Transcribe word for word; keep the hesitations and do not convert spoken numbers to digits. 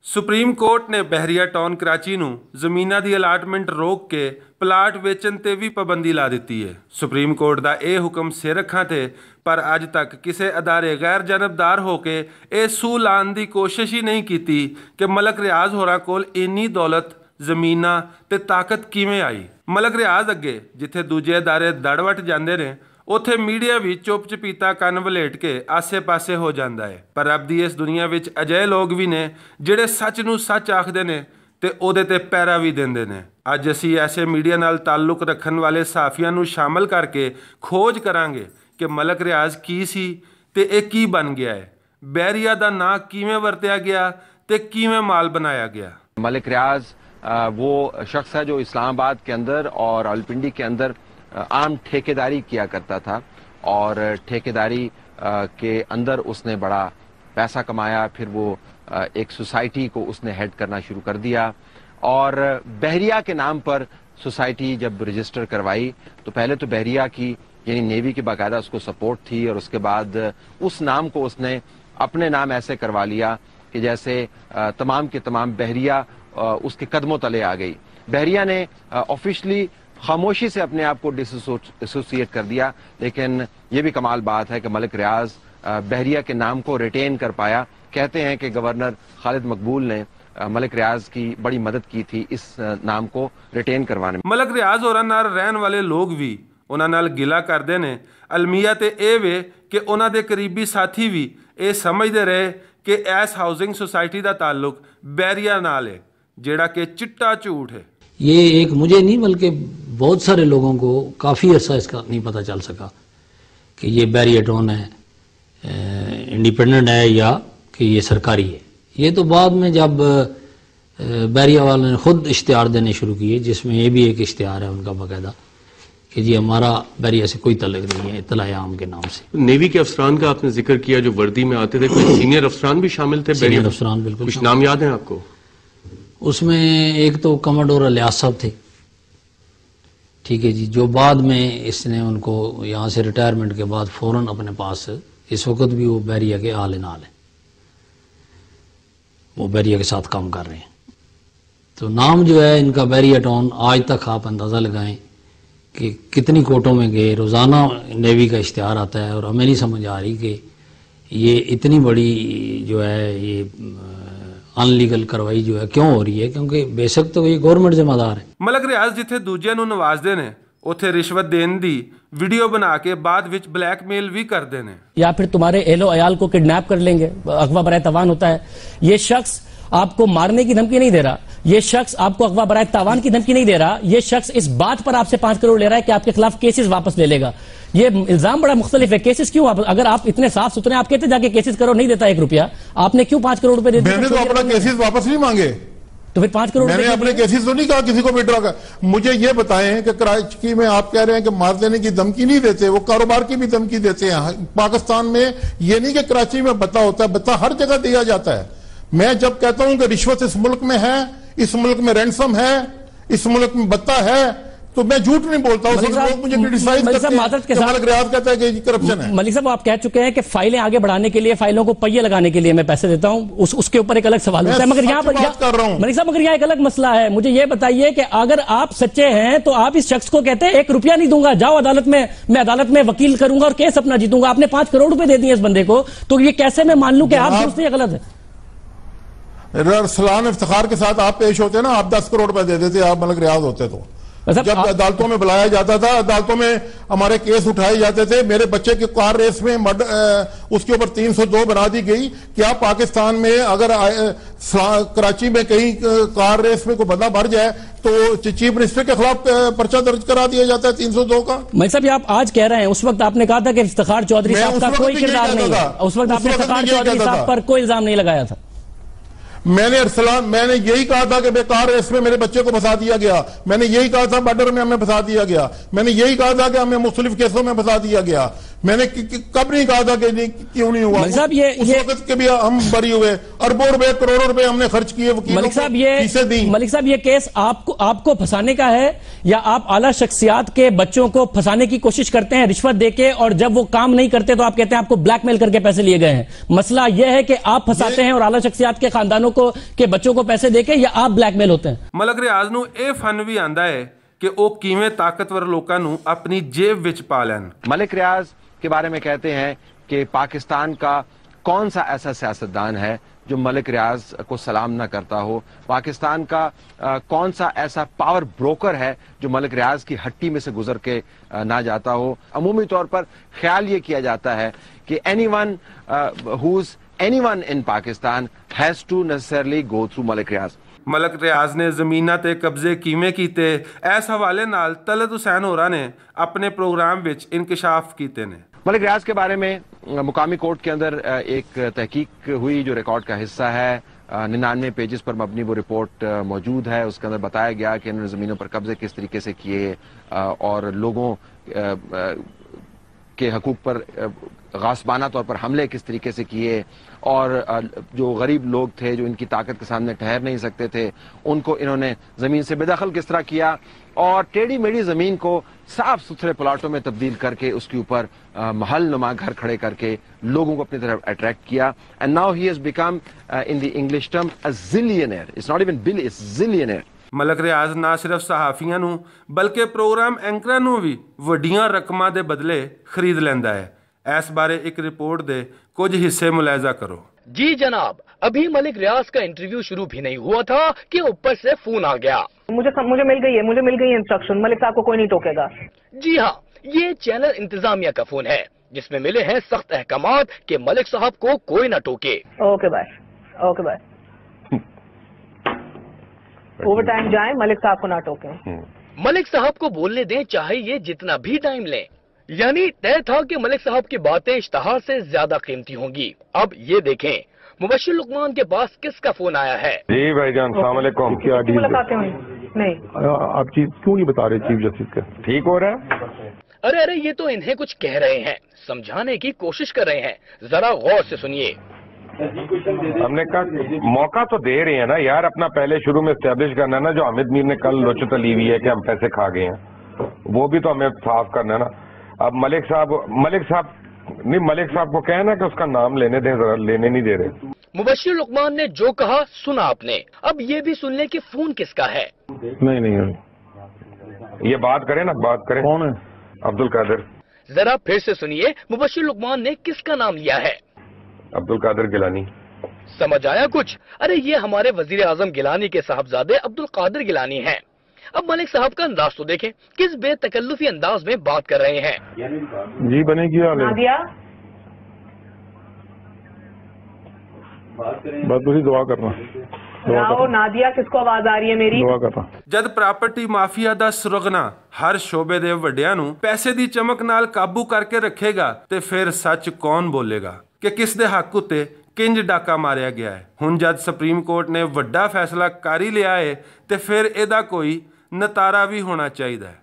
Supreme court نے بحریہ ٹاؤن کراچی نوں زمیناں دی الاٹمنٹ روک کے پلاٹ ویچن تے وی پابندی لا دتی ہے۔ سپریم کورٹ دا اے حکم سر رکھاں تے، پر اج تک کسے ادارے غیر جانبدار ہو کے اے سو لان دی کوشش ہی نہیں کیتی کہ ملک ریاض ہوراں کول اینی دولت، زمیناں تے طاقت کیویں آئی۔ ملک ریاض اگے جتھے دوجے ادارے دڑ وٹ جاندے نے، اوتھے میڈیا وی چپ چپیتا کن ولیٹ کے آسے پاسے ہو جاندا ہے۔ پر رب دی اس دنیا وچ اجہے لوگ وی نے جڑے سچ نوں سچ آکھدے نے تے اوہدے تے پیرا وی دیندے نے۔ اج اسی ایسے میڈیا نال تعلق رکھن والے صحافیاں نوں شامل کر کے کھوج کراں گے کہ ملک ریاض کی سی تے ایہہ کی بن گیا ہے، بحریہ دا ناں کیویں ورتیا گیا تے کیویں مال بنایا گیا۔ ملک ریاض وہ شخص ہے جو اسلام آباد کے اندر اور الپنڈی کے اندر عام ٹھیکیداری کیا کرتا تھا، اور ٹھیکیداری کے اندر اس نے بڑا پیسہ کمایا۔ پھر وہ ایک سوسائٹی کو اس نے ہیڈ کرنا شروع کر دیا، اور بحریہ کے نام پر سوسائٹی جب رجسٹر کروائی تو پہلے تو بحریہ کی، یعنی نیوی کی باقاعدہ اس کو سپورٹ تھی، اور اس کے بعد اس نام کو اس نے اپنے نام ایسے کروا لیا کہ جیسے تمام کے تمام بحریہ اس کے قدموں تلے آ گئی۔ بحریہ نے آفیشلی خاموشی سے اپنے آپ کو ڈس ایسوسیٹ کر دیا، لیکن یہ بھی کمال بات ہے کہ ملک ریاض بحریہ کے نام کو ریٹین کر پایا۔ کہتے ہیں کہ گورنر خالد مقبول نے ملک ریاض کی بڑی مدد کی تھی اس نام کو ریٹین کروانے میں۔ ملک ریاض اور انار رہن والے لوگ بھی انہاں نال گلا کردے نے۔ المیہ تے ایہہ وے کہ انہاں دے قریبی ساتھی وی ایہہ سمجھدے رہے کہ ایس ہاؤسنگ سوسائٹی دا تعلق بیریا نال ہے، جیہڑا کہ چٹا جھوٹ ہے۔ یہ ایک مجھے نہیں بلکہ بہت سارے لوگوں کو کافی عرصہ اس کا نہیں پتہ چل سکا کہ یہ بیریا ٹون ہے، انڈیپینڈنٹ ہے یا کہ یہ سرکاری ہے۔ یہ تو بعد میں جب بیریا والوں نے خود اشتہار دینے شروع کیے، جس میں یہ بھی ایک اشتہار ہے ان کا باقاعدہ کہ جی ہمارا بیریا سے کوئی تعلق نہیں ہے، اطلاع عام کے نام سے۔ نیوی کے افسران کا آپ نے ذکر کیا جو وردی میں آتے تھے، کوئی سینئر افسران بھی شامل تھے؟ سینئر افسران بالکل کچھ نام یاد ہیں آپ کو؟ اس میں ایک تو کمانڈور الیاس صاحب تھے، ٹھیک ہے جی، جو بعد میں اس نے ان کو یہاں سے ریٹائرمنٹ کے بعد فوراً اپنے پاس، اس وقت بھی وہ بیریا کے آل نال ہے، وہ بیریا کے ساتھ کام کر رہے ہیں۔ تو نام جو ہے ان کا بیریا ٹاؤن، آج تک آپ اندازہ لگائیں کہ کتنی کوٹوں میں گئے، روزانہ نیوی کا اشتہار آتا ہے اور ہمیں نہیں سمجھ آ رہی کہ یہ اتنی بڑی جو ہے یہ ان لیگل کاروائی جو ہے کیوں ہو رہی ہے، کیونکہ بیسک تو یہ گورنمنٹ ذمہ دار ہے۔ ملک ریاض جتھے دوجیاں نوں نوازدے نے، اوتھے رشوت دین دی ویڈیو بنا کے بعد وچ بلیک میل وی کردے نے۔ یا پھر تمہارے اہل و عیال کو کڈنیپ کر لیں گے، اغوا برائے تاوان ہوتا ہے۔ یہ شخص آپ کو مارنے کی دھمکی نہیں دے رہا، یہ شخص آپ کو اغوا برائے تاوان کی دھمکی نہیں دے رہا، یہ شخص اس بات پر آپ سے پانچ کروڑ لے رہا ہے کہ آپ کے خلاف کیسز واپس لے لے گا۔ یہ الزام بڑا مختلف ہے۔ کیسز کیوں آپ، اگر آپ اتنے صاف ستھرے ہیں، آپ کہتے جا کے کیسز کرو، نہیں دیتا ایک روپیہ، آپ نے کیوں پانچ کروڑ روپے دے دیے؟ میں نے تو اپنا کیسز واپس نہیں مانگے۔ تو پھر پانچ کروڑ میں نے اپنے کیسز تو نہیں کہا کسی کو وڈرا کر۔ مجھے یہ بتائیں کہ کراچی میں آپ کہہ رہے ہیں کہ مار دینے کی دھمکی نہیں دیتے، وہ کاروبار کی بھی دھمکی دیتے ہیں۔ پاکستان میں یہ نہیں کہ کراچی میں بتا ہوتا ہے، بتا ہر جگہ دیا جاتا ہے۔ میں جب کہتا ہوں کہ رشوت اس ملک میں ہے، اس ملک میں رینسم ہے، اس ملک میں بتا ہے، تو میں جھوٹ نہیں بولتا۔ اس وقت لوگ مجھے کرٹیسائز کرتے ہیں کہ ملک ریاض کہتا ہے کہ یہ کرپشن ہے۔ ملک صاحب، آپ کہہ چکے ہیں کہ فائلیں آگے بڑھانے کے لیے، فائلوں کو پہیے لگانے کے لیے میں پیسے دیتا ہوں، اس اس کے اوپر ایک الگ سوال اٹھتا ہے۔ مگر یہاں پر، ملک صاحب، مگر یہاں ایک الگ مسئلہ ہے۔ مجھے یہ بتائیے کہ اگر آپ سچے ہیں تو آپ اس شخص کو کہتے ہیں، ایک روپیہ نہیں دوں گا، جاؤ عدالت میں، میں عدالت میں وکیل کروں گا اور کیس اپنا جیتوں گا۔ آپ نے پانچ کروڑ روپے دے دیے اس بندے کو، تو یہ کیسے میں مان لوں کہ آپ درست یا غلط ہیں؟ ارسلان افتخار کے ساتھ آپ پیش ہوتے نا، آپ دس کروڑ روپے دے دیتے، آپ ملک ریاض ہوتے تو۔ جب عدالتوں میں بلایا جاتا تھا، عدالتوں میں ہمارے کیس اٹھائے جاتے تھے، میرے بچے کے کار ریس میں اس کے اوپر تین سو دو بنا دی گئی۔ کیا پاکستان میں اگر کراچی میں کہیں کار ریس میں کوئی بندہ مر جائے تو چیف منسٹر کے خلاف پرچہ درج کرا دیا جاتا ہے تین سو دو کا؟ ملک صاحب، یہ آپ آج کہہ رہے ہیں، اس وقت آپ نے کہا تھا کہ افتخار چودھری صاحب کا کوئی کردار نہیں ہے، اس وقت آپ نے افتخار چودھری صاحب پر کوئی الزام نہیں لگایا تھا۔ میں نے ارسلان، میں نے یہی کہا تھا کہ بیکار ہے، اس میں میرے بچے کو پھنسا دیا گیا۔ میں نے یہی کہا تھا بارڈر میں ہمیں پھنسا دیا گیا۔ میں نے یہی کہا تھا کہ ہمیں مختلف کیسوں میں پھنسا دیا گیا۔ میں نے کہ- کہ- کب نہیں کہا تھا کہ نہیں، کیوں نہیں ہوا؟ ملک صاحب، یہ- اس یہ وقت کے بھی ہم بری ہوئے، اربوں روپے، کروڑوں روپے ہم نے خرچ کیے، وکیلوں ملک کو صاحب، یہ فیسیں دیں۔ ملک صاحب، یہ کیس آپ کو، آپ کو پھنسانے کا ہے، یا آپ اعلیٰ شخصیات کے بچوں کو پھنسانے کی کوشش کرتے ہیں رشوت دے کے، اور جب وہ کام نہیں کرتے تو آپ کہتے ہیں آپ کو بلیک میل کر کے پیسے لیے گئے ہیں؟ مسئلہ یہ ہے کہ آپ پھنساتے ہیں اور اعلیٰ شخصیات کے خاندانوں کو، کے بچوں کو پیسے دے کے، یا آپ بلیک میل ہوتے ہیں؟ ملک ریاض نوں ایہہ فن وی آندا ہے کہ او کیویں طاقتور لوکاں نوں اپنی جیب وچ پا لین۔ ملک ریاض کے بارے میں کہتے ہیں کہ پاکستان کا کون سا ایسا سیاستدان ہے جو ملک ریاض کو سلام نہ کرتا ہو؟ پاکستان کا کون سا ایسا پاور بروکر ہے جو ملک ریاض کی ہٹی میں سے گزر کے نہ جاتا ہو؟ عمومی طور پر خیال یہ کیا جاتا ہے کہ anyone who's anyone in Pakistan has to necessarily go through Malik Riaz. ملک ریاض نے زمیناں تے قبضے کیویں کیتے، ایس حوالے نال طلعت حسین ہوراں نے اپنے پروگرام وچ انکشاف کیتے نے۔ ملک ریاض کے بارے میں مقامی کورٹ کے اندر ایک تحقیق ہوئی جو ریکارڈ کا حصہ ہے۔ ننانوے پیجز پر مبنی وہ رپورٹ موجود ہے۔ اس کے اندر بتایا گیا کہ انہوں نے زمینوں پر قبضے کس طریقے سے کیے اور لوگوں کے حقوق پر غاصبانہ طور پر حملے کس طریقے سے کیے اور جو غریب لوگ تھے، جو ان کی طاقت کے سامنے ٹھہر نہیں سکتے تھے، ان کو انہوں نے زمین سے بے دخل کس طرح کیا اور ٹیڑھی میڑھی زمین کو صاف ستھرے پلاٹوں میں تبدیل کر کے اس کے اوپر محل نما گھر کھڑے کر کے لوگوں کو اپنی طرف اٹریکٹ کیا۔ And now he has become, in the English term, a zillionaire. It's not even billion, it's zillionaire. ملک ریاض نہ صرف صحافیاں نوں بلکہ پروگرام اینکراں نوں وی وڈیاں رقماں دے بدلے خرید لیندا ہے۔ ایس بارے اک رپورٹ دے کچھ حصے ملاحظہ کرو۔ جی جناب، ابھی ملک ریاض کا انٹرویو شروع بھی نہیں ہوا تھا کہ اوپر سے فون آ گیا۔ مجھے سم- مجھے مل گئی ہے، مجھے مل گئی ہے انسٹرکشن، ملک صاحب کو کوئی نہیں ٹوکے گا۔ جی ہاں، یہ چینل انتظامیہ کا فون ہے، جس میں ملے ہیں سخت احکامات کہ ملک صاحب کو کوئی نہ ٹوکے۔ Okay bye, okay bye. Over time جائیں، ملک صاحب کو نہ ٹوکیں۔ ملک صاحب کو بولنے دیں، چاہے یہ جتنا بھی ٹائم لیں۔ یعنی طے تھا کہ ملک صاحب کی باتیں اشتہار سے زیادہ قیمتی ہوں گی۔ اب یہ دیکھیں، مبشر لقمان کے پاس کس کا فون آیا ہے؟ جی بھائی جان، السلام علیکم۔ کیا ڈیل ہے؟ ملاقاتیں ہوئی؟ نہیں۔ آ، آپ چیف کیوں نہیں بتا رہے چیف جسٹس کا؟ ٹھیک ہو رہا ہے؟ ارے ارے، یہ تو انہیں کچھ کہہ رہے ہیں، سمجھانے کی کوشش کر رہے ہیں، ذرا غور سے سنیے۔ ہم نے کہا موقع تو دے رہے ہیں نا یار، اپنا پہلے شروع میں اسٹیبلش کرنا نا، جو حامد میر نے کل لوچتا لی ہوئی ہے کہ ہم پیسے کھا گئے ہیں، وہ بھی تو ہمیں صاف کرنا ہے نا۔ اب ملک صاحب، ملک صاحب نہیں، ملک صاحب کو کہنا کہ اس کا نام لینے دیں، ذرا لینے نہیں دے رہے۔ مبشر لقمان نے جو کہا سنا آپ نے، اب یہ بھی سن لیں کہ فون کس کا ہے۔ نہیں نہیں، یہ بات کریں نا، بات کریں۔ کون ہے؟ عبد القادر۔ ذرا پھر سے سنیے، مبشر لقمان نے کس کا نام لیا ہے؟ عبد القادر گیلانی۔ سمجھ آیا کچھ؟ ارے، یہ ہمارے وزیر اعظم گیلانی کے صاحبزادے عبد القادر گیلانی ہیں۔ اب ملک صاحب کا انداز تو دیکھیں، کس بے تکلفی انداز میں بات کر رہے ہیں۔ جی بنے، کی حال ہے؟ نادیہ۔ بس تسی دعا کرنا۔ دعا راؤ، کرنا۔ نادیہ، کس کو آواز آ رہی ہے میری؟ دعا کرنا۔ جد پراپرٹی مافیا دا سرغنا ہر شعبے دے وڈیاں نوں پیسے دی چمک نال قابو کر کے رکھے گا، تے پھر سچ کون بولے گا کہ کس دے حق اتے کنج ڈاکا ماریا گیا ہے؟ ہن جد سپریم کورٹ نے وڈا فیصلہ کر ہی لیا ہے، تے پھر ایہدا کوئی نتارا وی ہونا چاہیدا ہے۔